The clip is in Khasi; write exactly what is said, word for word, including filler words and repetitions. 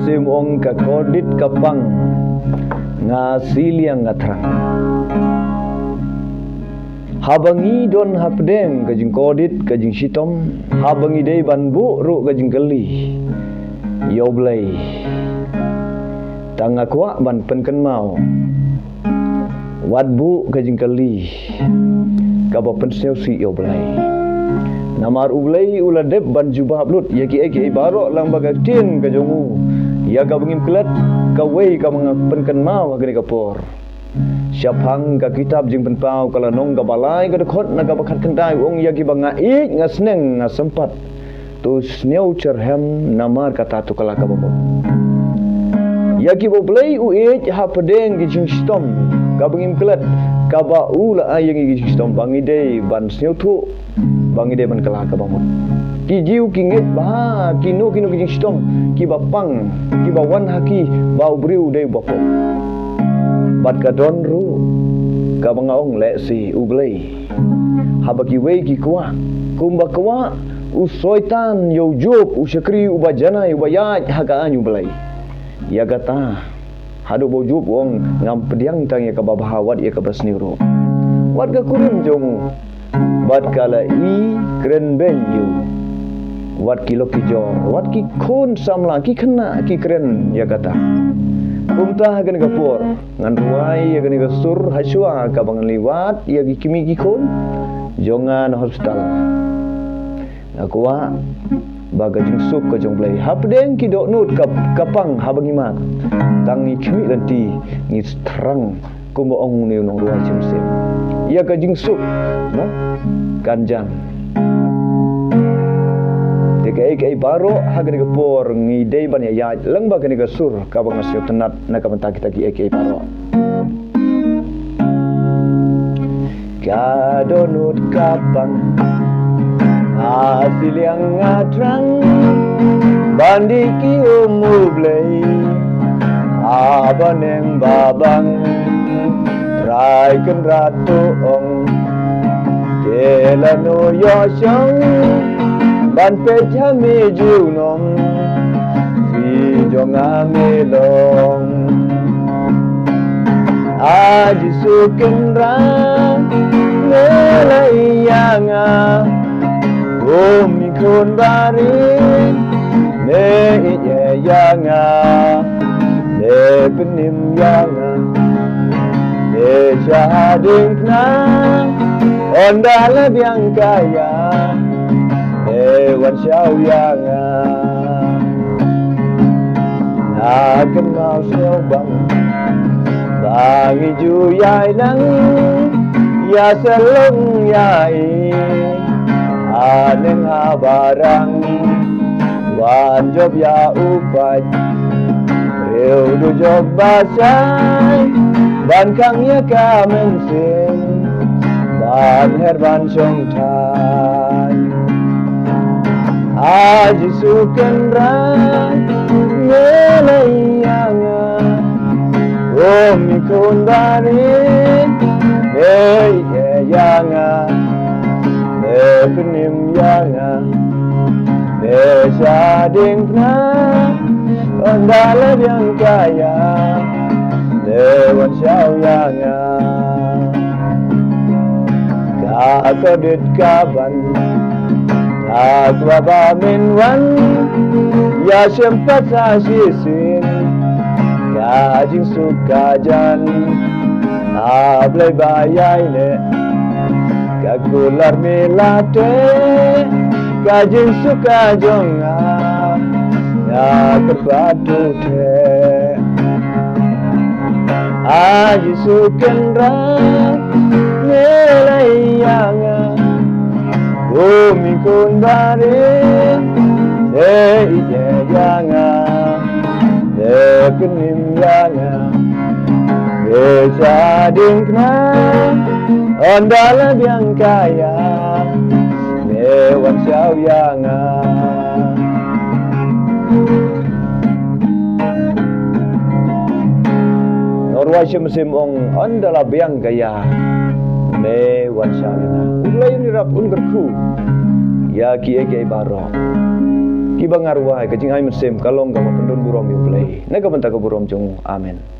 Sim ong ka kordit ka pang, nga siliang nga thrang. Haba ngi don hapdeng ka jingkordit ka jingshitom, haba ngi dei ban buh ruh ka jingkylli ïa U Blei, tang nga kwah ban pynkynmaw, wat buh ka jingkylli kaba pynsngewsih ïa U Blei. Namar U Blei u la dep ban jubab lut ïa kiei kiei baroh lyngba ka ktien ka jong u ïa kaba ngim klet, kawei kaba nga pynkynmaw ha kane ka por. Shaphang ka kitab Jingpynpaw ka lynnong kaba lai ka dkhot na kaba khatkhyndai u ong, ïa kiba nga ïeit nga sneng nga sympat, to sniew syrhem namar kata to kylla kaba mut. Ïa kiba U Blei u ïeit hapdeng ki jingshitom kaba ngim klet, kaba u la ai ïa ngi ki jingshitom ba ngi dei ban sngewthuh, ba ngi dei ban kylla kaba mut. Ki Jiw ki ngeit ba kino kino ki jingshitom kiba pang, kiba wan ha ki, ba u briew u dei uba pop. Bad ka don ruh kaba nga ong lehse U Blei, haba kiwei ki kwah kumba kwah u Soitan ïa u Job, u shakri uba janai uba ïaid ha ka aiñ U Blei. Ïa kata, haduh ba u Job u ong, ngam pdiang tang ïa kaba bha, wat ïa kaba sniew ruh. Wat ka kurim jong u, bad ka la i kren beiñ ïa u. Wat ki lok ki jor, wat ki khun samla, ki khynnah ki kren ïa kata. Kumta ha kane ka por ngan rwai ïa kane ka sur hashwa kaba ngan leit wad ïa ki kmie ki khun jong nga na hospital. Nga kwah ba ka jingsuk ka jong U Blei hapdeng ki dohnud ka, ka pang haba ngi mad, tang ngi khmih lynti, ngi thrang kumba ong une u nongrwai James. Ïa ka jingsuk, no, kan jan. Te kaei kaei baroh ha kane ka por ngi dei ban ïa ïaid lyngba kane ka sur kaba nga sngewtynnat na ka bynta kita kiei kiei baroh. Ka dohnud ka pang, nga siliang nga thrang ban die ki um U Blei, ha bneng ba bang, Trai Kynrad to ong, te lano ïoh shong ban peit ha me junom, phi jong nga me long. A Jisu Kynrad, me la ïeit ïa nga, kum i khun barit, me ïeit ïa nga, me pynim ïa nga, me shah diengphna, ynda la biang ka ïa, me wan shaw ïa nga. Nga kynmaw sngewbang ba ngi ju ïainang ïa sa long ïa i, haneng ha barang wan jop ïa u pait, briew dujok ba shai ban khang ïa ka mynsiem, ban her ban shong thain. A Jisu Kynrad, me la ïeit ïa nga, kum i khun barit, me ïeit ïa nga, me pynim ïa nga, me shah diengphna, ynda la biang ka ïa, me wan shaw ïa nga. Ka kordit ka ban, nga kwah ba men wan ïashem pat sa shisien. Ka jingsuk ka jan, A Blei ba ïaineh, ka kular me la teh, ka jingsuk ka jong nga, nga kyrpad to teh. A Jisu Kynrad, me la ïeit ïa nga, kum i khun barit, me ïeit ïa nga, me pynim ïa nga, me shah diengphna, ynda la biang ka ïa, me wan shaw ïa nga. Nongrwai James u ong, ynda la biang ka ïa, me wan shaw ïa nga. U Blei un ïarap, un kyrkhu ïa kiei kiei baroh. kiba nga rwai, ka jingai mynsiem ka long kaba pyndon burom ïa U Blei na ka bynta ka burom jong U. Amen.